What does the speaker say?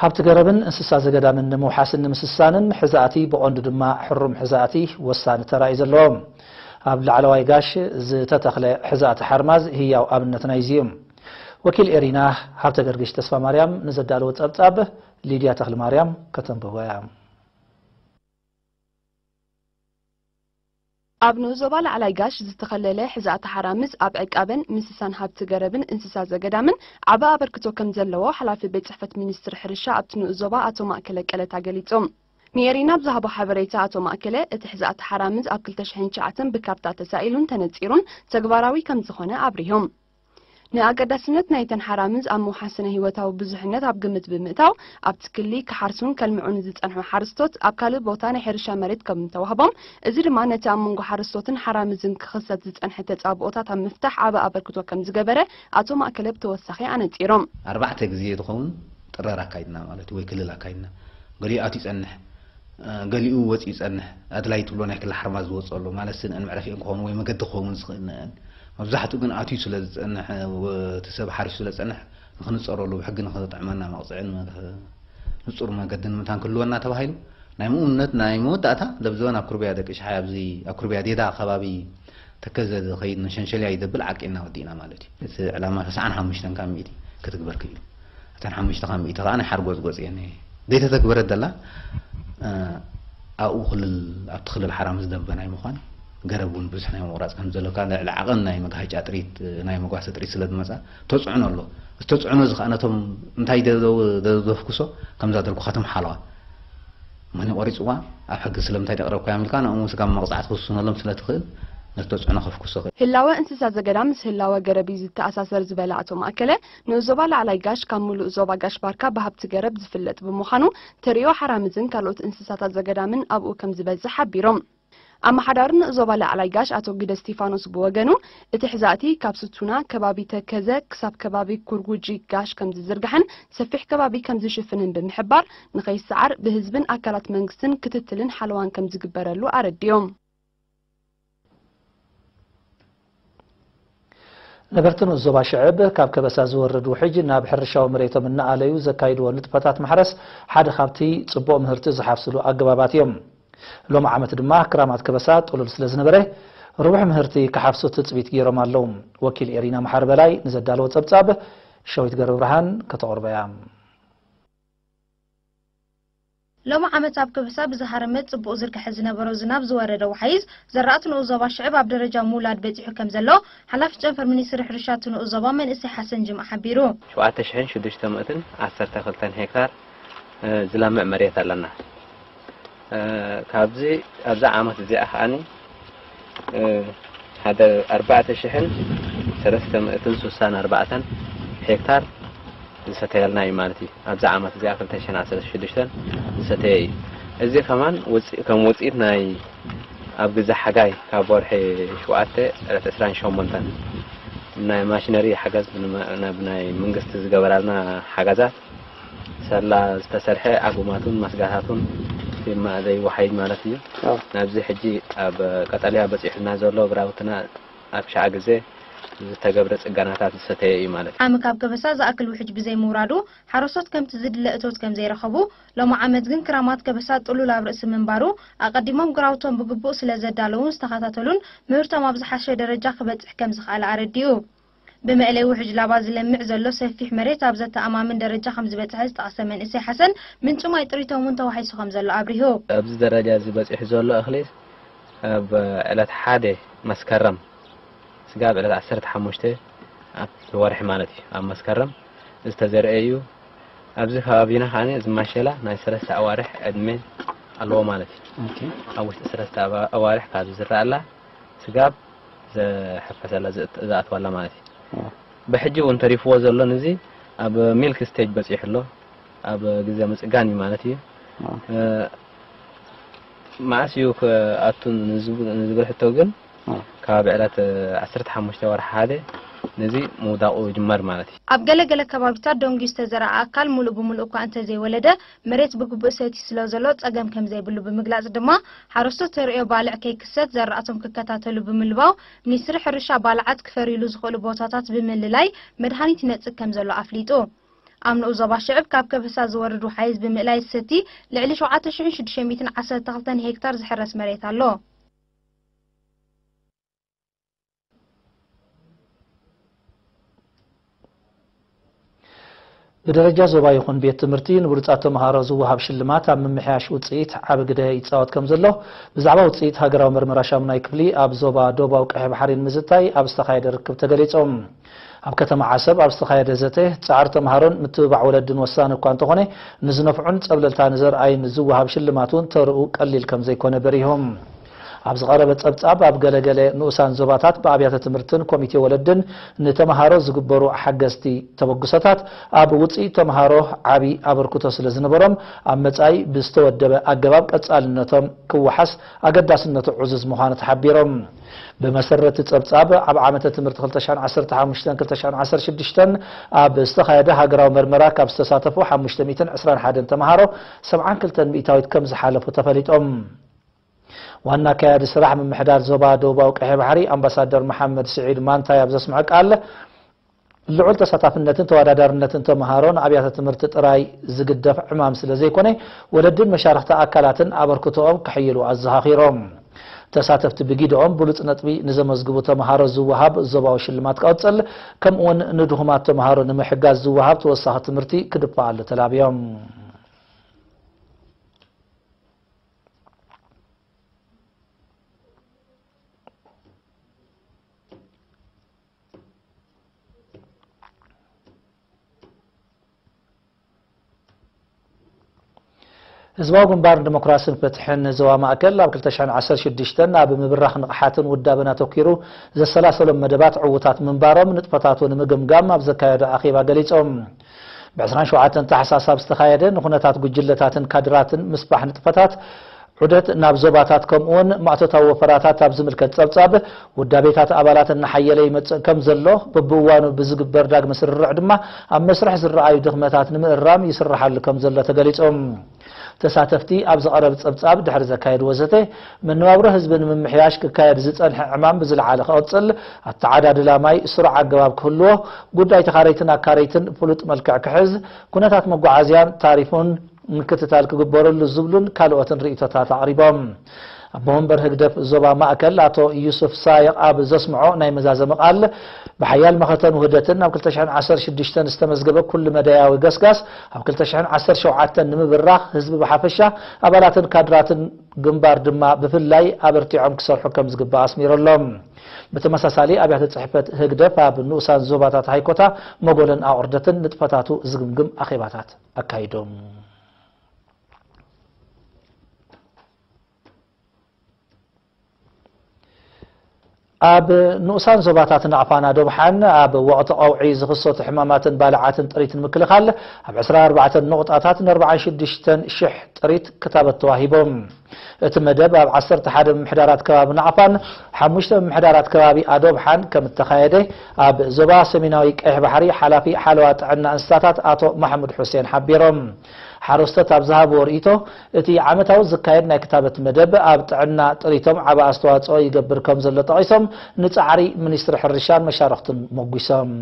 ሃብቲ ገረብን እንስሳ ዘገዳምን ንምውሓስን ንምስሳንን ሕዛእቲ ብቐንዱ ድማ ሕሩም ሕዛእቲ ወሳኒ ተራ እዩ ዘለዎ። ኣብ ላዕለዋይ ጋሽ ዝተተኽለ ሕዛእቲ ሓርማዝ ህያው ኣብነት ናይዚ እዩ። ወኪል ኤሪና ሃብተ ገርግሽ ተስፋ ማርያም ንዘዳለወ ጸብጻብ ሊድያ ተኽሊ ማርያም ከተንብቦ እያ። ኣብ ንኡስ ዞባ ላዕላይ ጋሽ ዝተኸለለ ሕዛእቲ ሓራምዝ ኣብ ዕቃበን ምስሳን ሃብቲ ገረብን እንስሳ ዘገዳምን ዓቢ ኣበርክቶ ከም ዘለዎ ሓላፊ ቤት ጽሕፈት ሚኒስትሪ ሕርሻ ኣብቲ ንኡስ ዞባ ኣቶ ማእከለ ቀለታ ገሊጹ። ንኤሪና ኣብ ዝሃቦ ሓበሬታ ኣቶ ማእከለ፣ እቲ ሕዛእቲ ሓራምዝ ኣብ ክልተ ሽሕን ትሽዓተን ብካርታ ተሳኢሉን ተነጺሩን ተግባራዊ ከም ዝኾነ ኣብሪሆም። ንኣገዳስነት ናይተን ሓራምዝ ኣብ ምውሓስ ስነ ህይወታዊ ብዙሕነት ኣብ ግምት ብምእታው፣ ኣብቲ ክሊ ክሓርሱን ከልምዑን ዝጸንሑ ሓረስቶት ኣብ ካልእ ቦታ ናይ ሕርሻ መሬት ከም እተዋህቦም፣ እዚ ድማ ነቲ ኣብ መንጎ ሓረስቶትን ሓራምዝን ክኽሰት ዝጸንሐ ተጻብኦታት ኣብ ምፍታሕ ዓቢ ኣበርክቶ ከም ዝገበረ ኣቶ ማእከለ ብተወሳኺ ኣነጺሮም። ኣርባዕተ ግዜ ዝኸውን ጥረራ ኣካይድና ማለት እዩ፣ ወይ ክልል ኣካይድና። ገሊኡ ኣትዩ ይጸንሕ፣ ገሊኡ ወጺኡ ይጸንሕ። ኣድላይ ትብሎ ናይ ክሊ ሓርማዝ ዝወጽኦ ኣሎ ማለት፣ ስንእን መዕረፊኡን ክኸውን ወይ መገዲ ክኸውን ዝኽእል ንእን። መብዛሕትኡ ግን ኣትዩ ስለ ዝጸንሕ፣ እቲ ሰብ ሓሪሱ ስለ ዝጸንሕ፣ ንኽንጸረሉ፣ ብሕጊ ንኽጥዕመና መቕጽዕን ንጹር መገዲ ንምታን ክህልወና ተባሂሉ፣ ናይ ምእነት ናይ መወዳእታ ለብዘበን ኣኩርብያ ደቂ ሽሓይ ኣብዚ ኣኩርብያ ዴዳ ከባቢ ተከዘ ዝኸይድ ንሸንሸልያ ይደብል ዓቂና ወዲእና ማለት እዩ። እቲ ዕላማ ተስዓን ሓሙሽተን ካብ ሚእቲ ክትግበር ክኢሉ። እተን ሓሙሽተ ካብ ሚእቲ ከዓ ናይ ሓርጎጽጎጽ እየን። ዘይተተግበረት ዘላ ኣብኡ ክልል ኣብቲ ክልል ሓራምዝ ደንበ ናይ ምዃን ገረብ እውን ብዙሕ ናይ ምቑራፅ ከም ዘሎ ካብ ልዕሊ ዓቐን ናይ መጋሃጫ ጥሪት ናይ መጓሰ ጥሪት ስለ ዝመፃ ተፅዕኖ ኣሎ። እዚ ተፅዕኖ እዚ ከዓ ነቶም እንታይ ዘፍኩሶ ከምዛ ደልኩኻቶም ሓለዋ መን ቆሪፅዋ ኣብ ሕጊ ስለምንታይ ደቅረብኳ ኢልካ ንኦም ስጋብ መቕፃዕቲ ክውስነሎም ስለ ትኽእል ነቲ ተፅዕኖ ከፍኩሶ ክእል። ህላወ እንስሳ ዘገዳም ምስ ህላወ ገረብ እዩ ዝተኣሳሰር ዝበለ ኣቶ ማእከለ፣ ንኡስ ዞባ ላዕላይ ጋሽ ካብ ምሉእ ዞባ ጋሽ ባርካ ብሃብቲ ገረብ ዝፍለጥ ብምዃኑ ተርእዮ ሓራምዝን ካልኦት እንስሳታት ዘገዳምን ኣብኡ ከም ዝበዝሕ ሓቢሮም። ኣመሓዳሪ ንኡስ ዞባ ላዕላይ ጋሽ ኣቶ ግደ እስቲፋኖስ ብወገኑ፣ እቲ ሕዛእቲ ካብ ስቱና ከባቢ ተከዘ ክሳብ ከባቢ ኩርጉጂ ጋሽ ከም ዝዝርጋሕን ሰፊሕ ከባቢ ከም ዝሽፍንን ብምሕባር፣ ንኸይሰዓር ብህዝብን ኣካላት መንግስትን ክትትልን ሓለዋን ከም ዝግበረሉ ኣረዲኦም። ነበርቲ ንኡስ ዞባ ሽዕብ ካብ ከበሳ ዝወርድ ውሕጅ ናብ ሕርሻዊ መሬቶም እናኣለዩ ዘካይድዎ ንጥፈታት ማሕረስ ሓደ ካብቲ ጽቡቕ ምህርቲ ዝሓፍስሉ ኣገባባት እዮም። ሎሚ ዓመት ድማ ክራማት ከበሳ ጥሉል ስለ ዝነበረ ርቡሕ ምህርቲ ክሓፍሱ ትጽቢት ገይሮም ኣለዉ። ወኪል ኤሪና መሓሪ በላይ ንዘዳለዎ ጸብጻብ ሸዊት ገብረብርሃን ከተቕርቦ እያ። ሎሚ ዓመት ኣብ ከበሳ ብዝሃረመ ጽቡቕ ዝርግሐ ዝነበሮ ዝናብ ዝወረደ ወሓይዝ ዘራእቲ ንኡስ ዞባ ሽዕብ ኣብ ደረጃ ምውላድ በጺሑ ከም ዘሎ ሓላፊ ጨንፈር ሚኒስትሪ ሕርሻ እቲ ንኡስ ዞባ መንእሰይ ሓሰን ጅምዓ ሓቢሩ። ሸውዓተ ሽሕን ሽዱሽተ ሚእትን ዓሰርተ ክልተን ሄክታር ዝለምዕ መሬት ኣለና። ካብዚ ኣብዛ ዓመት እዚኣ ከዓኒ ሓደ ኣርባዕተ ሽሕን ሰለስተ ሚእትን ስሳን ኣርባዕተን ሄክታር ዝሰተየልና እዩ ማለት እዩ። ኣብዛ ዓመት እዚኣ ክልተ ሽሕን ዓሰርተ ሽዱሽተን ዝሰተየ እዩ። እዚ ከማን ውፅኢ- ከም ውፅኢት ናይ ኣብ ግዜ ሓጋይ ካብ ወርሒ ሸውዓተ ዕለት ዕስራን ሸሞንተን ናይ ማሽነሪ ሓገዝ ብንመ- ናብ ናይ መንግስቲ ዝገበራልና ሓገዛት ሰላ ዝተሰርሐ ዓጉማቱን መስጋታቱን እቲ መእዘይ ወሓይድ ማለት እዩ። ናብዚ ሕጂ ኣብ ቀጠልያ በፂሑና ዘሎ ግራውትና ኣብ ሻዕ ግዜ ዝተገብረ ጽገናታት ዝሰተየ እዩ ማለት እዩ። ዓሚ ካብ ከበሳ ዝኣክል ውሕጅ ብዘይምውራዱ ሓረስቶት ከምቲ ዝድለ እቶት ከምዘይረኸቡ፣ ሎሚ ዓመት ግን ክራማት ከበሳ ጥሉል ኣብ ርእሲ ምንባሩ ኣቐዲሞም ግራውቶም ብግቡእ ስለዘዳለዉን ዝተኸታተሉን ምህርቶም ኣብ ዝሓሸ ደረጃ ክበጽሕ ከምዝኸኣለ ኣረዲኡ። ብመእለይ ውሕጅ ላባ ዝለምዕ ዘሎ ሰፊሕ መሬት ኣብ ዘተኣማምን ደረጃ ከምዝበጽሐ ዝጠቐሰ መንእሰይ ሓሰን፣ ምንጪ ማይ ጥሪቶም እውን ተዋሒሱ ከምዘሎ ኣብሪሁ። ኣብዚ ደረጃ እዚ በጺሑ ዘሎ እኽሊ ኣብ ዕለት ሓደ መስከረም ስጋብ ዕለት ዓሰርተ ሓሙሽተ ኣብቲ ወርሒ ማለት እዩ ኣብ መስከረም ዝተዘርአ እዩ። ኣብዚ ከባቢና ከኣ እዚ ማሸላ ናይ ሰለስተ ኣዋርሕ ዕድመ ኣለዎ ማለት እዩ። ኣብ ውሽጢ ሰለስተ ኣዋርሕ ካብ ዝዝረኣላ ስጋብ ዘሕፈሰላ ዝኣትዋላ ማለት እዩ። ብሕጂ እውን ተሪፍዎ ዘሎ ንዚ ኣብ ሚልክ ስቴጅ በፂሑ ኣሎ። ኣብ ግዜ ምፅጋን እዩ ማለት እዩ። መዓስ እዩ ክኣቱ ንዝብል ሕቶ ግን ከባቢ ዕለት ዓሰርተ ሓሙሽተ ወርሒ ሓደ ነዚ ምውዳቑ ይጅመር ማለት እዩ። ኣብ ገለ ገለ ከባቢታት ደንጉዩ ዝተዘርኣ ኣካል ሙሉእ ብሙሉእ እኳ እንተዘይወለደ መሬት ብግቡእ ሰትዩ ስለዘሎ ጸገም ከምዘይብሉ ብምግላጽ ድማ ሓረስቶት ተርእዮ ባልዕ ከይክሰት ዘራእቶም ክከታተሉ ብምልባው ሚኒስትሪ ሕርሻ ባልዓት ክፈርዩሉ ዝኽእሉ ቦታታት ብምልላይ መድሃኒት ይነጽግ ከምዘሎ ኣፍሊጡ። ኣብ ንኡስ ዞባ ሽዕብ ካብ ከበሳ ዝወርድ ወሓይዝ ብምእላይ ዝሰቲ ልዕሊ ሸውዓተ ሽሕን ሽዱሽተ ሚእትን ዓሰርተ ክልተን ሄክታር ዝሕረስ መሬት ኣሎ። ብደረጃ ዞባ ይኹን ቤት ትምህርቲ ንብሉጻት ተምሃሮ ዝወሃብ ሽልማት ኣብ ምምሕያሽ ውጽኢት ዓቢ ግደ ይጻወት ከም ዘሎ ብዛዕባ ውጽኢት ሃገራዊ መርመራ ሻሙናይ ክፍሊ ኣብ ዞባ ዶባዊ ቀይሕ ባሕሪ ንምዝታይ ኣብ ዝተኻየደ ርክብ ተገሊጹ። ኣብ ከተማ ዓሰብ ኣብ ዝተኻየደ ዘተ ጻዕሪ ተምሃሮን ምትብባዕ ወለድን ወሳኒ እኳ እንተኾነ ንዝነፍዑን ጸብለልታ ንዘርኣይን ዝወሃብ ሽልማት እውን ተርኡ ቀሊል ከም ዘይኮነ በሪሆም። ኣብ ዝቐረበ ጸብጻብ ኣብ ገለገለ ንኡሳን ዞባታት ብኣብያተ ትምህርትን ኮሚቴ ወለድን ንተምሃሮ ዝግበሩ ሓገዝቲ ተበግሶታት ኣብ ውጽኢት ተምሃሮ ዓቢ ኣበርክቶ ስለ ዝነበሮም ኣብ መጻኢ ብዝተወደበ ኣገባብ ቀጻልነቶም ክወሓስ ኣገዳስነቱ ዕዙዝ ምዃኑ ተሓቢሮም። ብመሰረት ጸብጻብ ኣብ ዓመተ ትምህርቲ ክልተ ሽሕን ዓሰርተ ሓሙሽተን ክልተ ሽሕን ዓሰርተ ሽዱሽተን ኣብ ዝተኻየደ ሃገራዊ መርመራ ካብ ዝተሳተፉ ሓሙሽተ ሚእትን ዕስራን ሓደን ተምሃሮ ሰብዓን ክልተን ሚእታዊት ከም ዝሓለፉ ተፈሊጦም። ዋና ኣካያዲ ስራሕ ምምሕዳር ዞባ ደቡባዊ ቀይሕ ባሕሪ ኣምባሳደር መሓመድ ስዒድ ማንታይ ኣብ ዘስምዖ ቃል፣ ልዑል ተሳታፍነትን ተወዳዳርነትን ተምሃሮ ንኣብያተ ትምህርቲ ጥራይ ዝግደፍ ዕማም ስለ ዘይኮነ፣ ወለድን መሻርኽቲ ኣካላትን ኣበርክቶኦም ከሕይሉ ኣዘኻኺሮም። ተሳተፍቲ ብጊደኦም ብሉጽ ነጥቢ ንዘመዝግቡ ተምሃሮ ዝወሃብ ዞባዊ ሽልማት ክቕጽል፣ ከምኡውን ንድኹማት ተምሃሮ ንምሕጋዝ ዝወሃብ ተወሳኺ ትምህርቲ ክድፋኣሉ ተላብዮም። ህዝባዊ ግንባር ንዲሞክራስን ፍትሕን ዞባ ማእከል ኣብ ክልተ ሽሕን ዓሰርተ ሽዱሽተን ኣብ ምብራኽ ንቕሓትን ውዳበን ኣተኲሩ ዘሰላሰሎም መደባት ዕዉታት ምንባሮም ንጥፈታቱ ንምግምጋም ኣብ ዘካየዶ ኣኼባ ገሊጾም። ብ ዕስራን ሸውዓተን ታሕሳስ ኣብ ዝተኻየደ ንኹነታት ጉጅለታትን ካድራትን ምስፋሕ ንጥፈታት ዑደት ናብ ዞባታት ከምኡውን ማእቶታዊ ወፈራታት ኣብ ዝምልከት ጸብጻብ ውዳቤታት ኣባላት እናሓየለ ይመጽእ ከም ዘሎ፣ በብእዋኑ ብዝግበር ዳግመ ስርርዕ ድማ ኣብ መስርሕ ዝረኣዩ ድኽመታት ንምእራም ይስርሓሉ ከም ዘሎ ተገሊጹ። ተሳተፍቲ ኣብ ዝቐረብ ጸብጻብ ድሕሪ ዘካየድዎ ዘተ፣ መነባብሮ ህዝቢ ንምምሕያሽ ክካየድ ዝጸንሐ ዕማም ብዝለዓለ ክቕጽል፣ ኣተዓዳድላ ማይ ስሩዕ ኣገባብ ክህልዎ፣ ጉዳይ ተኻረይትን ኣካረይትን ፍሉጥ መልክዕ ክሕዝ፣ ኩነታት መጓዓዝያን ታሪፉን ምክትታል ክግበረሉ ዝብሉን ካልኦትን ርእይቶታት ኣቕሪቦም። ኣቦ መንበር ህግደፍ ዞባ ማእከል ኣቶ ዩሱፍ ሳይቕ ኣብ ዘስምዖ ናይ መዛዘሚ ቃል፣ ብሓያል መኸተን ውህደትን ኣብ ክልተ ሽሕን ዓሰርተ ሽዱሽተን ዝተመዝገበ ኩሉ መዳያዊ ገስጋስ ኣብ ክልተ ሽሕን ዓሰርተ ሸውዓተን ንምብራኽ ህዝቢ ብሓፈሻ ኣባላትን ካድራትን ግንባር ድማ ብፍላይ ኣበርቲዖም ክሰርሑ ከም ዝግባእ ኣስሚሩ ኣሎ። ብተመሳሳሊ ኣብያተ ጽሕፈት ህግደፍ ኣብ ንኡሳን ዞባታት ሃይኮታ መጎለን ኣቑርደትን ንጥፈታቱ ዝግምግም ኣኼባታት ኣካይዶም። ኣብ ንኡሳን ዞባታት ናቕፋን ኣዶብሓን ኣብ ወቕቲ ቀውዒ ዝኽሰቱ ሕማማትን ባልዓትን ጥሪት ንምክልኻል ኣብ ዕስራን ኣርባዕተን ንቑጣታት ን ኣርባዓን ሽዱሽተን ሽሕ ጥሪት ክታበት ተዋሂቦም። እቲ መደብ ኣብ ዓሰርተ ሓደ ምምሕዳራት ከባቢ ናቕፋን ሓሙሽተ ምምሕዳራት ከባቢ ኣዶብሓን ከም እተኻየደ ኣብ ዞባ ሰሜናዊ ቀይሕ ባሕሪ ሓላፊ ሓለዋ ጥዕና እንስሳታት ኣቶ ማሕሙድ ሑሴን ሓቢሮም። ሓረስቶት ኣብ ዝሃብዎ ርእይቶ፣ እቲ ዓመታዊ ዝካየድ ናይ ክታበት መደብ ኣብ ጥዕና ጥሪቶም ዓቢ ኣስተዋጽኦ ይገብር ከም ዘሎ ጠቒሶም፣ ንጻዕሪ ሚኒስትሪ ሕርሻን መሻርኽቱን ሞጒሶም።